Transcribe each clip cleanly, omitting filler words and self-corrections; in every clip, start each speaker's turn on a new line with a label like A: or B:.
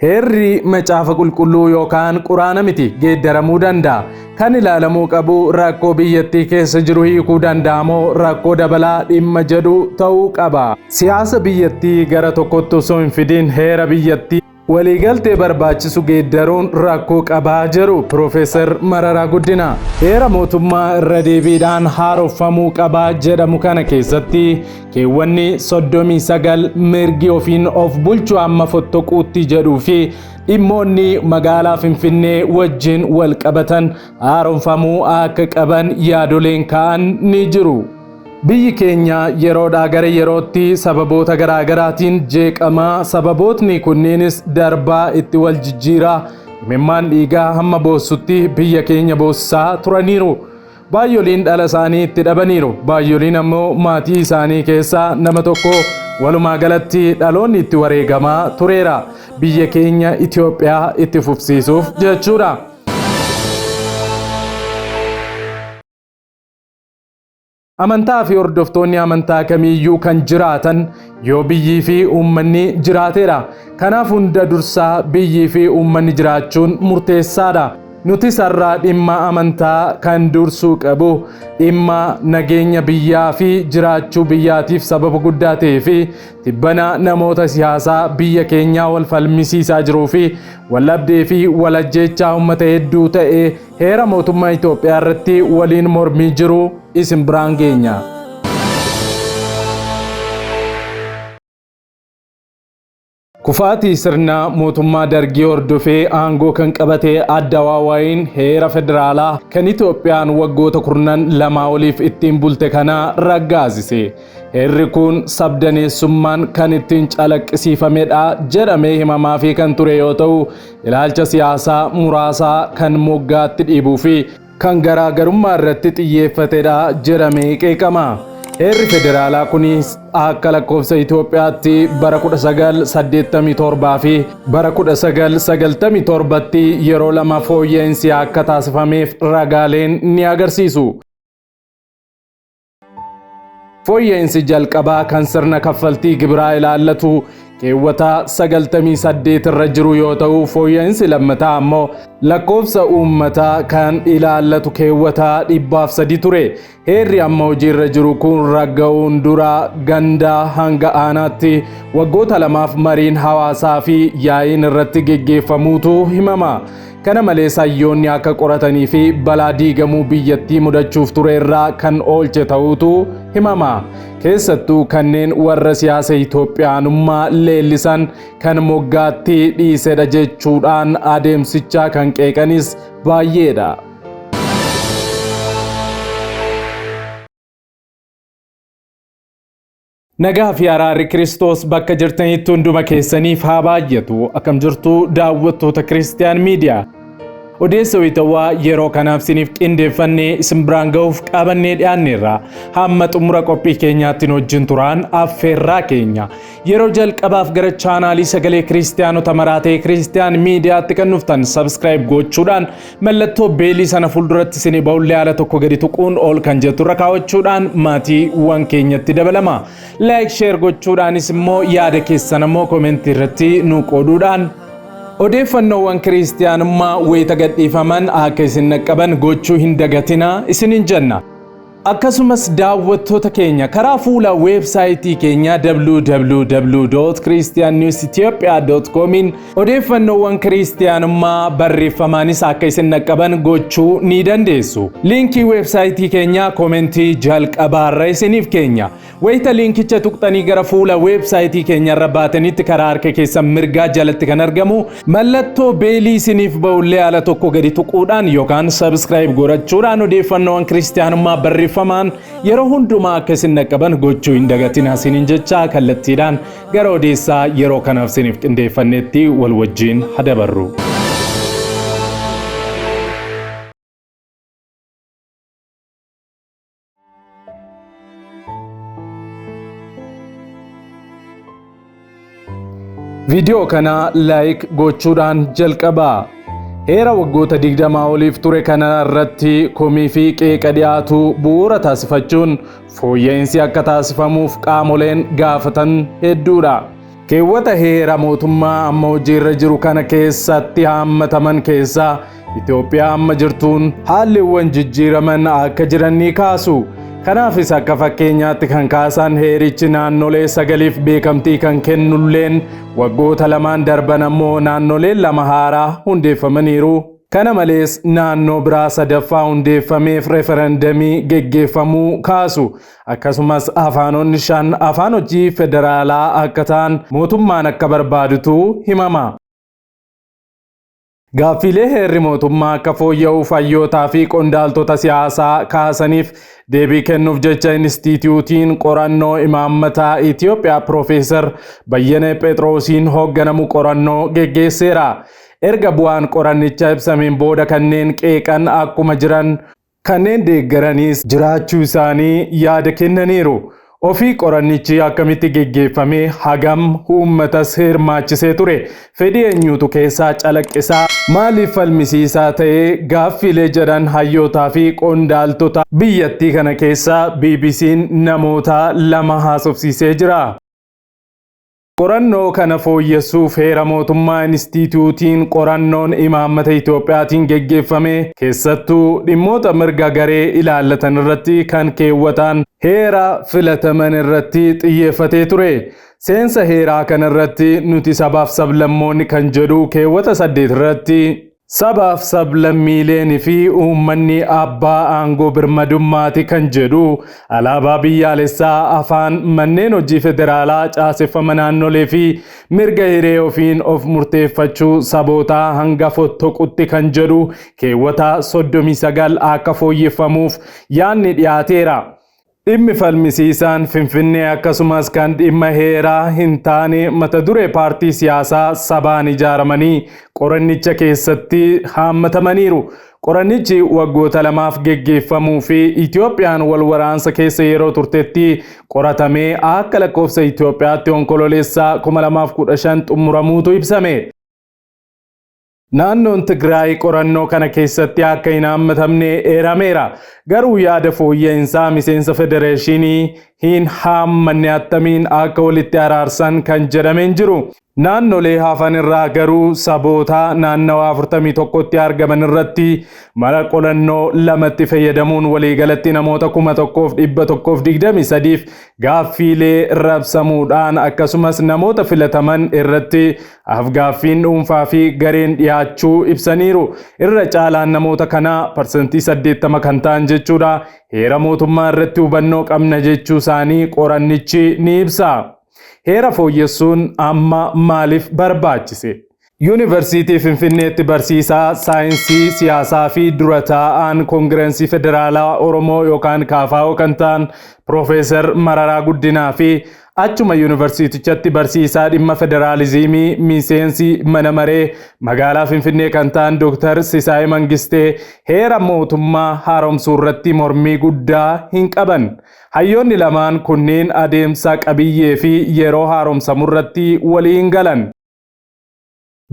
A: Heerri Macaafa Qulqulluu yookaan Quraana miti, geeddaramuu danda'a. Kan ilaalamuu qabu rakkoo biyyattii keessa jiru hiikuu danda'a moo rakkoo dabalaa dhimma jedhu ta'uu qaba. Siyaasa biyyattii gara tokkotti osoo hin fidin heera biyyattii waliigaltee barbaachisu geeddaruun rakkoo qabaa jedhu Piroofeesar Mararaa Guddinaa. Heera mootummaa irra deebiidhaan haaromfamuu qabaa jedhamu kana keessatti keewwanni 39 mirgi ofiin of bulchuu amma fottoquutti jedhuu fi dhimmoonni magaalaa Finfinnee wajjin wal qabatan haaromfamuu akka qaban yaadoleen ka'an ni jiru. Biyyi keenya yeroodhaa gara yerootti sababoota garaagaraatiin jeeqamaa, sababootni kunneenis darbaa itti wal jijjiiraa imimmaan dhiigaa hamma boossutti biyya keenya boossaa turaniiru. Baay'oliin dhala isaanii itti dhabaniiru. Baay'oliin ammoo maatii isaanii keessaa nama tokko, walumaa galatti dhaloonni itti wareegamaa tureera. Biyya keenya Itoophiyaa itti fufsiisuuf jechuudha. Amantaa fi hordoftoonni amantaa kamiiyyuu kan jiraatan yoo biyyii fi uummanni jiraateedha. Kanaaf hunda dursaa biyyii fi uummanni jiraachuun murteessaadha. Nutis har'a dhimma amantaa kan dursuu qabu dhimma nageenya biyyaa fi jiraachuu biyyaatiif sababa guddaa ta'ee fi tibbana namoota siyaasaa biyya keenyaa wal falmisiisaa jiruu fi waldhabdee fi walajjeechaa uummata hedduu ta'e heera mootummaa Itoophiyaa irratti waliin mormii jiru isin biraan geenya. Kufaatii sirna mootummaa Dargii hordofee aangoo kan qabate Addawaawayiin heera federaalaa kan Itoophiyaan waggoota kurnan lamaa oliif ittiin bulte kana raggaasise. Heerri kun sabdaneessummaan kan ittiin calaqqisiifamedha jedhamee himamaafii kan ture yoo ta'u, ilaalcha siyaasaa muraasaa kan moggaatti dhiibuu fi kan garaagarummaa irratti xiyyeeffatedha jedhamee qeeqama. Heerri federaalaa kunis akka lakkoofsa Itoophiyaatti bara 1987 fi bara 1997tti yeroo lama fooyya'insi akka taasifameef ragaaleen ni agarsiisu. Fooyya'insi jalqabaa kan sirna kaffaltii gibiraa ilaallatu keewwata 98 irra jiru yoo ta'u, fooyya'insi lammataa ammoo lakkoofsa uummataa kan ilaallatu keewwata 103 ture. Heerri amma hojiirra jiru kun ragga'uun dura gandaa hanga aanaatti waggoota lamaaf mariin hawaasaa fi yaa'iin irratti geggeeffamuutu himama. Kana malees hayyoonni akka qoratanii fi balaa diigamuu biyyattii mudachuuf ture irraa kan oolche ta'uutu himama. Keessattuu kanneen warra siyaasa Itoophiyaanummaa leellisan kan moggaatti dhiisedha jechuudhaan adeemsichaa kan qeeqanis baay'eedha. Nagaa fi araarri Kiristoos bakka jirtanitti hunduma keessaniif haa baay'atu. Akkam jirtu daawwattoota Kiristiyaan Miidiyaa? Odeessa wayitawaa yeroo kanaaf isiniif qindeeffannee isin biraan ga'uuf qabannee dhiyaanneerra. Hamma xumura qophii keenyaatti nu wajjin turaan affeerraa keenya. Yeroo jalqabaaf gara chaanaalii sagalee Kiristiyaanota maraa ta'e Kiristiyaan Miidiyaatti kan dhuftan subscribe gochuudhaan mallattoo beelii sana fuulduratti isinii ba'ullee haala tokko gadi tuquun ol kan jettu irra kaawwachuudhaan maatiiwwan keenyatti dabalama. Like share gochuudhaanis immoo yaada keessan ammoo komentii irratti nu qooduudhaan odeeffannoowwan kiristiyaanummaa wayita gadhiifaman akka isin dhaqqaban gochuu hin dagatinaa isiniin jenna. Akkasumas daawwattoota keenya karaa fuula weebsaayitii keenyaa www.christiannewsethiopia.comiin odeeffannoowwan kiristiyaanummaa barreeffamaanis akka isin dhaqqaban gochuu ni dandeessu. Liinkii weebsaayitii keenyaa komentii jalqabaarra isiniif keenya. Wayita liinkicha tuqxanii gara fuula weebsaayitii keenyarra baatanitti karaa harka keessan mirgaa jalatti kan argamu mallattoo beelii isiniif ba'ullee haala tokko gadi tuquudhaan yookaan subscribe godhachuudhaan odeeffannoowwan kiristiyaanummaa barreeffamaan yeroo hundumaa akka isin dhaqqaban gochuu hin dagatinaa isiniin jecha kallattiidhaan gara odeessaa yeroo kanaaf isiniif qindeeffannetti wal wajjin hadabarru. Viidiyoo kana laayik gochuudhaan jalqabaa. Heera waggoota 20 oliif ture kana irratti komii fi qeeqa dhiyaatu bu'uura taasifachuun fooyya'insi akka taasifamuuf qaamoleen gaafatan hedduudha. Keewwata heera mootummaa amma hojiirra jiru kana keessatti haammataman keessaa Itoophiyaa amma jirtuun haalliiwwan jijjiiraman akka jiran ni kaasu. Kanaafis akka fakkeenyaatti kan kaasan heerichi naannolee sagaliif beekamtii kan kennulleen waggoota lamaan darban ammoo naannoleen lama haaraa hundeeffamaniiru. Kana malees naannoo biraa sadaffaa hundeeffameef referendamii geggeeffamuu kaasu. Akkasumas afaanonni shan afaan hojii federaalaa akka ta'an mootummaan akka barbaadutu himama. Gaaffiilee heerri mootummaa akka fooyya'uuf hayyootaa fi qondaaltota siyaasaa kaasaniif deebii kennuuf jecha Inistiitiyuutiin qorannoo imaammataa Itoophiyaa Piroofeesar Bayyana Phexroosiin hoogganamu qorannoo geggeesseera. Erga bu'aan qorannichaa ibsameen booda kanneen qeeqan akkuma jiran kanneen deeggaraniis jiraachuu isaanii yaada kennaniiru. Ofii qorannichi akkamitti geggeeffamee hagam uummatas hirmaachisee ture? Fedhii eenyuutu keessaa calaqqisaa? Maaliif falmisiisaa ta'ee gaaffiilee jedhan hayyootaa fi qondaaltota biyyattii kana keessaa BBC'n namoota lama haasofsiisee jira. Qorannoo kana fooyyessuuf heera mootummaa Inistiitiyuutiin qorannoon imaammata Itoophiyaatiin geggeeffame keessattuu dhimmoota mirga garee ilaallatan irratti kan keewwatan heera filataman irratti xiyyeeffatee ture. Seensa heeraa kana irratti nuti sabaaf sablammoonni kan jedhu keewwata 8 irratti Sabaaf sablammiileen fi uummanni abbaa aangoo birmadummaati kan jedhu alaabaa biyyaalessaa, afaan, manneen hojii federaalaa, caaseffama naannolee fi mirga hiree ofiin of murteeffachuu sabootaa hanga fottoqutti kan jedhu keewwata 39 akka fooyyeffamuuf yaadni dhiyaateera. Dhimmi falmisiisaan Finfinnee akkasumas kan dhimma heeraa hin taane mata duree paartii siyaasaa sabaan ijaaramanii qorannicha keessatti haammatamaniiru. Qorannichi waggoota lamaaf geggeeffamuu fi Itoophiyaan wal waraansa keessa yeroo turtetti qoratamee akka lakkoofsa Itoophiyaatti Onkololeessa 2015 xumuramuutu ibsame. Naannoon Tigraay qorannoo kana keessatti akka hin haammatamne eerameera. Garuu yaada fooyya'insaa miseensa federeeshinii hin haammanne attamiin akka walitti araarsan kan jedhame hin jiru. Naannolee hafan irraa garuu saboota naannawa 41tti argaman irratti mala qorannoo lamatti fayyadamuun waliigalatti namoota 1123f gaaffiilee rabsamuudhaan akkasumas namoota filataman irratti Afgaaffiin dhuunfaa fi gareen dhiyaachuu ibsaniiru. Irra caalaan namoota kanaa parsantii 80 kan ta'an jechuudha heera mootummaa irratti hubannoo qabna jechuu isaanii qorannichi ni ibsa. Heera fooyyessuun amma maaliif barbaachise? Yuunivarsiitii Finfinneetti barsiisaa saayinsii siyaasaa fi dura taa'aan Koongirensii Federaalaa Oromoo yookaan KFO kan ta'an Piroofeesar Mararaa Guddinaa fi Achuma yuunivarsiitichatti barsiisaa dhimma federaaliziimii miseensi mana maree magaalaa Finfinnee kan ta'an Dooktar Sisaay Mangistee heera mootummaa haaromsuu irratti mormii guddaa hin qaban. Hayyoonni lamaan kunneen adeemsa qabiyyee fi yeroo haaromsamurratti walii hin galan.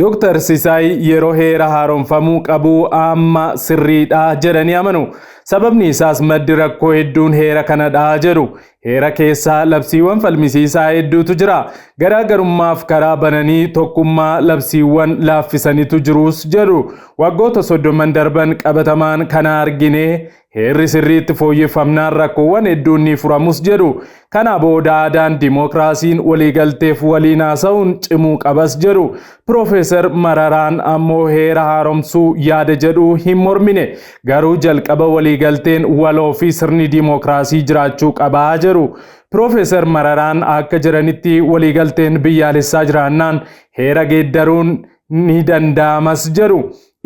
A: Dooktar Sisaay yeroo heera haaromfamuu qabu amma sirriidha jedhanii amanu. Sababni isaas maddi rakkoo hedduun heera kanadha jedhu. Heera keessa labsiiwwan falmisiisaa hedduutu jira. Garaagarummaaf karaa bananii tokkummaa labsiiwwan laaffisanitu jirus jedhu. Waggoota soddomman darban qabatamaan kana argine. Heerri sirriitti fooyyeffamnaan rakkoowwan hedduun ni furamus jedhu. Kana booda aadaan dimookiraasiin waliigalteef waliin haasa'uun cimuu qabas jedhu. Piroofeesar Mararaan ammoo heera haaromsuu yaada jedhu hin mormine. Garuu jalqaba waliigalteen waloo fi sirni dimookiraasii jiraachuu qabaa jedhu. Piroofeesar Mararaan akka jedhanitti waliigalteen biyyaalessaa jiraannaan heera geeddaruun ni danda'amas jedhu.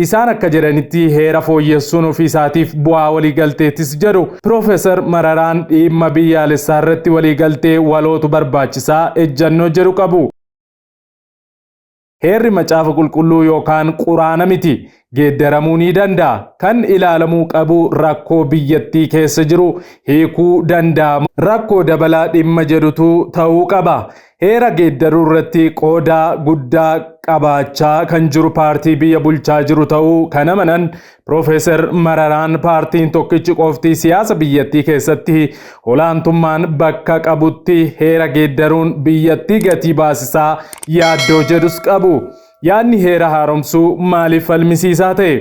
A: Isaan akka jedhanitti heera fooyyessuun ofii isaatiif bu'aa waliigalteetis jedhu. Piroofeesar Mararaan dhimma biyyaalessaa irratti waliigaltee walootu barbaachisaa ejjannoo jedhu qabu. Heerri macaafa qulqulluu yookaan quraana miti. Geeddaramuu ni danda'a. Kan ilaalamuu qabu rakkoo biyyattii keessa jiru hiikuu danda'a. Rakkoo dabalaa dhimma jedhutu ta'uu qaba. Heera geeddaruu irratti qooda guddaa qabaachaa kan jiru paartii biyya bulchaa jiru ta'uu kan amanan Piroofeesar Mararaan, paartiin tokkichi qofti siyaasa biyyattii keessatti olaantummaan bakka qabutti heera geeddaruun biyyattii gatii baasisaa yaaddoo jedhus qabu. Yaadni heera haaromsuu maaliif falmisiisaa ta'e?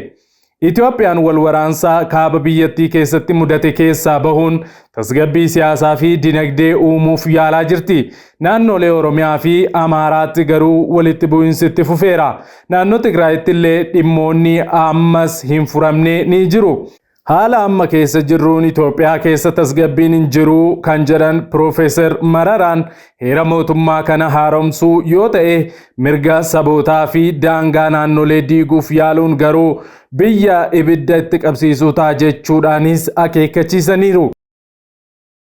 A: Itoophiyaan wal waraansaa kaaba biyyattii keessatti mudate keessaa bahuun tasgabbii siyaasaa fi dinagdee uumuuf yaalaa jirti. Naannolee Oromiyaa fi Amaaraatti garuu walitti bu'insi itti fufeera. Naannoo Tigraayitti illee dhimmoonni ammas hin furamne ni jiru. Haala amma keessa jirruun Itoophiyaa keessa tasgabbiin hin jiru kan jedhan Piroofeesar Mararaan, heera mootummaa kana haaromsuu yoo ta'e mirga sabootaa fi daangaa naannolee diiguuf yaaluun garuu biyya ibidda itti qabsiisuu ta'a jechuudhaanis akeekkachiisaniiru.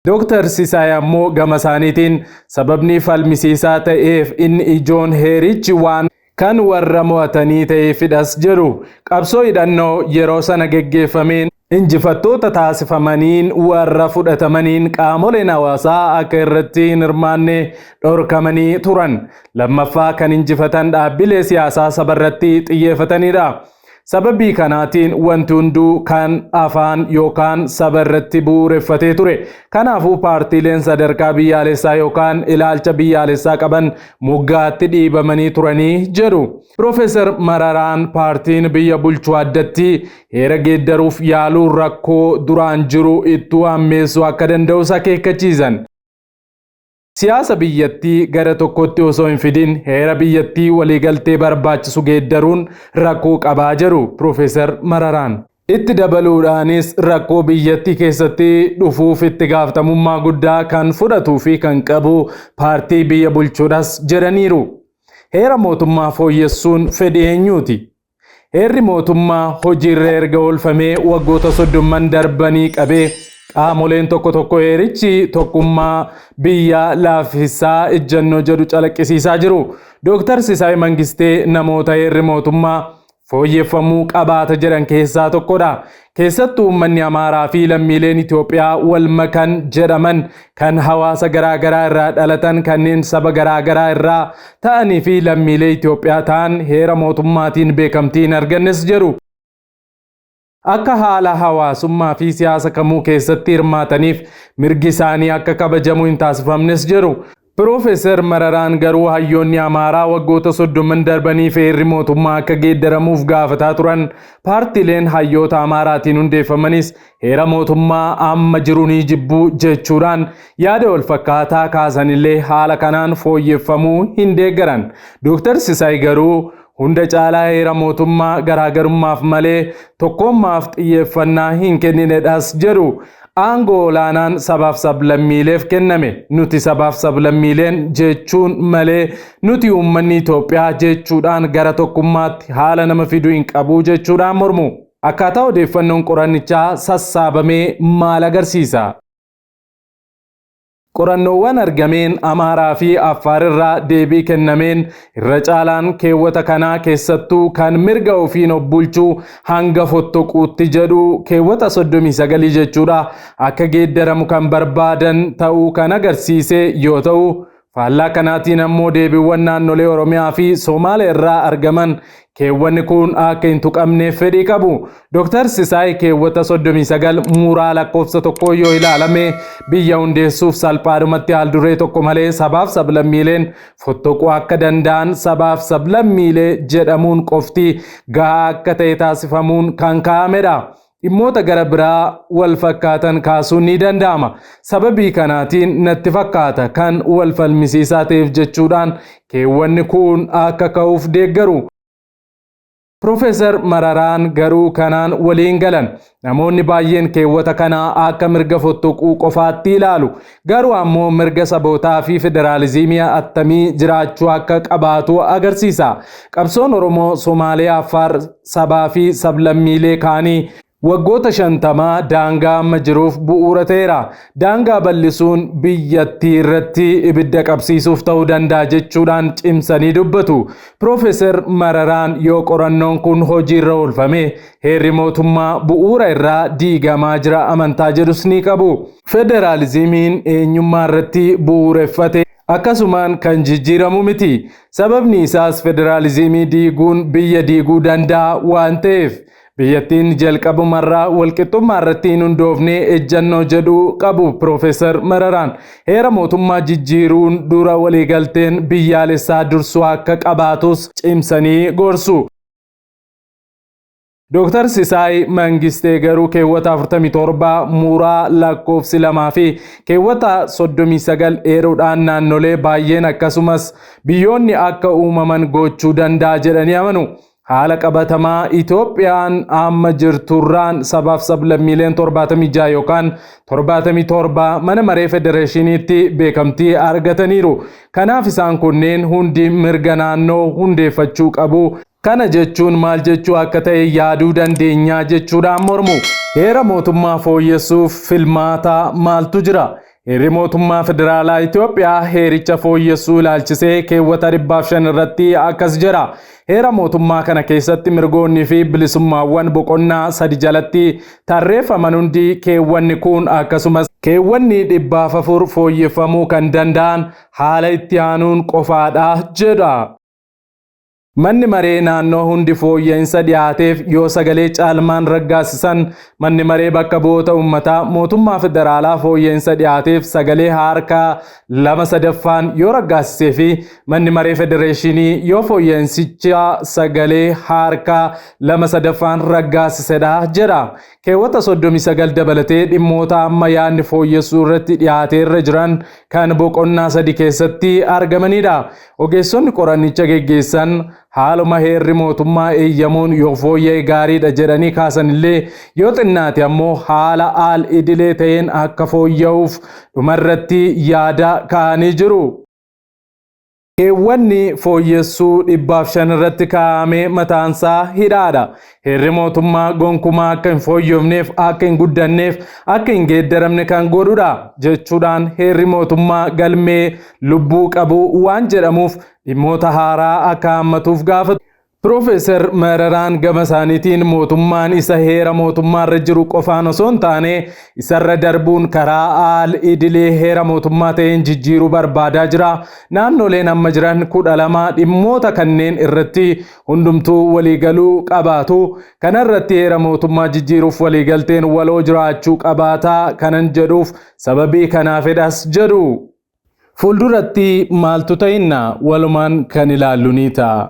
A: Dooktar Sisaay ammoo gama isaaniitiin sababni falmisiisaa ta'eef inni ijoon heerichi waan kan warra mo'atanii ta'eefidhas jedhu. Qabsoo hidhannoo yeroo sana geggeeffameen injifattoota taasifamaniin warra fudhatamaniin qaamoleen hawaasaa akka irratti hin hirmaanne dhorkamanii turan. Lammaffaa, kan injifatan dhaabbilee siyaasaa sabarratti xiyyeeffatanidha. Sababii kanaatiin wanti hunduu kan afaan yookaan saba irratti bu'uureffatee ture. Kanaafuu paartiileen sadarkaa biyyaalessaa yookaan ilaalcha biyyaalessaa qaban moggaatti dhiibamanii turanii jedhu. Piroofeesar Mararaan paartiin biyya bulchuu addatti heera geeddaruuf yaaluun rakkoo duraan jiru ittuu hammeessuu akka danda'us akeekkachiisan. Siyaasa biyyattii gara tokkotti osoo hin fidin heera biyyattii waliigaltee barbaachisu geeddaruun rakkoo qabaa jedhu Piroofeesar Mararaan. Itti dabaluudhaanis rakkoo biyyattii keessatti dhufuuf itti gaafatamummaa guddaa kan fudhatuu fi kan qabu paartii biyya bulchuudhas jedhaniiru. Heera mootummaa fooyyessuun fedhii eenyuuti? Heerri mootummaa hojiirra erga oolfamee waggoota 30n darbanii qabee qaamoleen tokko tokko heerichi tokkummaa biyyaa laaffisaa ejjennoo jedhu calaqqisiisaa jiru. Dooktar Sisaay Mangistee namoota heerri mootummaa fooyyeffamuu qabaata jedhan keessaa tokkodha. Keessattuu uummanni Amaaraa fi lammiileen Itoophiyaa wal makan jedhaman kan hawaasa garaagaraa irraa dhalatan, kanneen saba garaagaraa irraa ta'anii fi lammiilee Itoophiyaa ta'an heera mootummaatiin beekamtii hin argannes jedhu. Akka haala hawaasummaa fi siyaasa kamuu keessatti hirmaataniif mirgi isaanii akka kabajamu hin taasifamnes jedhu. Piroofeesar Mararaan garuu hayyoonni Amaaraa waggoota 30n darbaniif heerri mootummaa akka geeddaramuuf gaafataa turan, paartiileen hayyoota Amaaraatiin hundeeffamanis heera mootummaa amma jiru ni jibbuu jechuudhaan yaada wal fakkaataa kaasanillee haala kanaan fooyyeffamuu hin deeggaran. Dooktar Sisaay garuu hunda caalaa heera mootummaa garaagarummaaf malee tokkummaaf xiyyeeffannaa hin kenninedhas jedhu. Aangoo olaanaan sabaaf sablammiileef kenname, nuti sabaaf sablammiileen jechuun malee nuti uummanni Itoophiyaa jechuudhaan gara tokkummaatti haala nama fiduu hin qabu jechuudhaan mormu. Akkaataa odeeffannoon qorannichaa sassaabamee maal agarsiisa? Qorannoowwan argameen Amaaraa fi Affaar irraa deebii kennameen irra caalaan keewwata kanaa, keessattuu kan mirga ofiin of bulchuu hanga fottoquutti jedhu, keewwata 39 jechuudha, akka geeddaramu kan barbaadan ta'uu kan agarsiise yoo ta'u, faallaa kanaatiin ammoo deebiiwwan naannolee Oromiyaa fi Somaalee irraa argaman keewwanni kun akka hin tuqamneef fedhii qabu. Dr. Sisaay keewwata 39 muraa lakkoofsa 1 yoo ilaalame biyya hundeessuuf salphaadhumatti haalduree tokko malee sabaaf sablammiileen fottoquu akka danda'an sabaaf sablammiilee jedhamuun qofti gahaa akka ta'e taasifamuun kan kaa'amedha. Dhimmoota gara biraa wal fakkaatan kaasuun ni danda'ama. Sababii kanaatiin natti fakkaata kan wal falmisiisaa ta'eef jechuudhaan keewwanni kun akka ka'uuf deeggaru. Piroofeesar Mararaan garuu kanaan waliin galan. Namoonni baay'een keewwata kanaa akka mirga fottoquu qofaatti ilaalu. Garuu ammoo mirga sabootaa fi federaalizimii attamii jiraachuu akka qabaatu agarsiisa. Qabsoon Oromoo, Somaalee, Affaar, sabaa fi sablammiilee kaanii waggoota 50 daangaa amma jiruuf bu'uura ta'eera. Daangaa bal'isuun biyyattii irratti ibidda qabsiisuuf ta'uu danda'a jechuudhaan cimsanii dubbatu. Piroofeesar Mararaan yoo qorannoon kun hojiirra oolfame heerri mootummaa bu'uura irraa diigamaa jira amantaa jedhus ni qabu. Federaalizimiin eenyummaa irratti bu'uureffate Akkasumaan kan jijjiiramu miti. Sababni isaas federaalizimii diiguun biyya diiguu danda'a waan ta'eef. Biyyattiin jalqabumarraa walqixxummaa irratti hin hundoofne ejjannoo jedhu qabu Piroofeesar Mararaan. Heera mootummaa jijjiiruun dura waliigalteen biyyaalessaa dursuu akka qabaatus cimsanii gorsu. Dooktar Sisaay Mangistee garuu keewwata 47 muraa lakkoofsi 2 fi keewwata 39 eeruudhaan naannolee baay'een akkasumas biyyoonni akka uumaman gochuu danda'a jedhanii amanu. Haala qabatamaa Itoophiyaan amma jirturraan sabaaf sablammiileen 76 yookaan 77 mana maree federeeshiniitti beekamtii argataniiru. Kanaaf isaan kunneen hundi mirga naannoo hundeeffachuu qabu. Kana jechuun maal jechuu akka ta'e yaaduu dandeenya jechuudhaan mormu. Heera mootummaa fooyyessuuf filmaata maaltu jira? Heerri mootummaa federaalaa Itoophiyaa heericha fooyyessuu ilaalchisee keewwata 105 irratti akkas jedha. Heera mootummaa kana keessatti mirgoonni fi bilisummaawwan boqonnaa 3 jalatti tarreeffaman hundi keewwanni kun akkasumas keewwanni 404 fooyyeffamuu kan danda'an haala itti aanuun qofaadha jedha. Manni maree naannoo hundi fooyya'insa dhiyaateef yoo sagalee caalmaan raggaasisan, manni maree bakka bu'oota uummataa mootummaa federaalaa fooyya'insa dhiyaateef sagalee harka 2/3 yoo raggaasisee fi manni maree federeeshinii yoo fooyya'insicha sagalee harka 2/3 raggaasisedha jedha. Keewwata 39 dabalatee dhimmoota amma yaadni fooyyessuu irratti dhiyaatee irra jiran kan boqonnaa 3 keessatti argamanidha. Ogeessonni qorannicha geggeessan haaluma heerri mootummaa eeyyamuun yoo fooyya'e gaariidha jedhanii kaasanillee yoo xinnaate ammoo haala al idilee ta'een akka fooyya'uuf dhumarratti yaada kaa'anii jiru. Keewwanni fooyyessuu 105 irratti kaa'ame mataansaa hidhaadha. Heerri mootummaa gonkumaa akka hin fooyyofneef, akka hin guddanneef, akka hin geeddaramne kan godhudha jechuudhaan heerri mootummaa galmee lubbuu qabu waan jedhamuuf dhimmoota haaraa akka hammatuuf gaafatu. Piroofeesar Mararaan gama isaaniitiin mootummaan isa heera mootummaarra jiru qofaan osoo hin taane isarra darbuun karaa al idilee heera mootummaa ta'een jijjiiruu barbaadaa jira. Naannoleen amma jiran 12 dhimmoota kanneen irratti hundumtuu waliigaluu qabaatu. Kana irratti heera mootummaa jijjiiruuf waliigalteen waloo jiraachuu qabaataa kanan jedhuuf sababii kanaafidhas jedhu. Fuulduratti maaltu ta'inna walumaan kan ilaallu ni ta'a.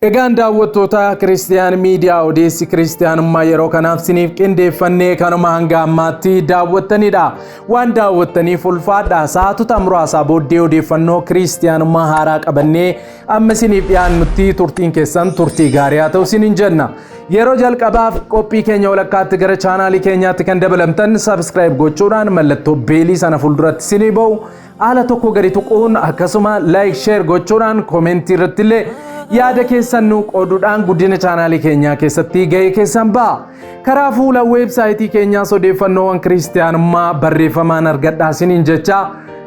A: Egaan daawwattoota Kiristiyaan Miidiyaa, odeessi kiristiyaanummaa yeroo kanaaf siniif qindeeffannee kanuma hanga ammaatti daawwattanidha. Waan daawwattaniif ulfaadha. Sa'aatota muraasaa booddee odeeffannoo kiristiyaanummaa haaraa qabannee amma siniif dhiyaannutti turtiin keessan turtii gaarii haa ta'u siniin jenna. Yeroo jalqabaaf qophii keenya walakkaatti gara chaanaalii keenyaatti kan dabalamtan subscribe gochuudhaan mallattoo beelii sana fuulduratti sinii ba'u haala tokko gadi tuquun, akkasuma like, share gochuudhaan, koomentii irratti illee yaada keessan nu qooduudhaan guddina chaanaalii keenyaa keessatti gahee keessan ba'a. Karaa fuula weebsaayitii keenyaas odeeffannoowwan kiristiyaanummaa barreeffamaan argadhaa siniin jecha,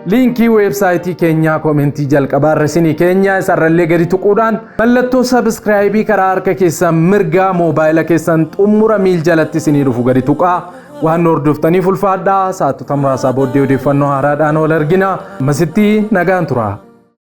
A: liinkii weebsaayitii keenyaa koomentii jalqabaa irra isinii keenya isarrallee gadi tuquudhaan mallattoo sabiskiraayibii karaa harka keessan mirgaa moobaayila keessan xumura miil jalatti isinii dhufu gadi tuqaa. Waan nu hordoftaniif ulfaadhaa. Sa'aatota muraasaa booddee odeeffannoo haaraadhaan wal argina. Ammasitti nagaan tura.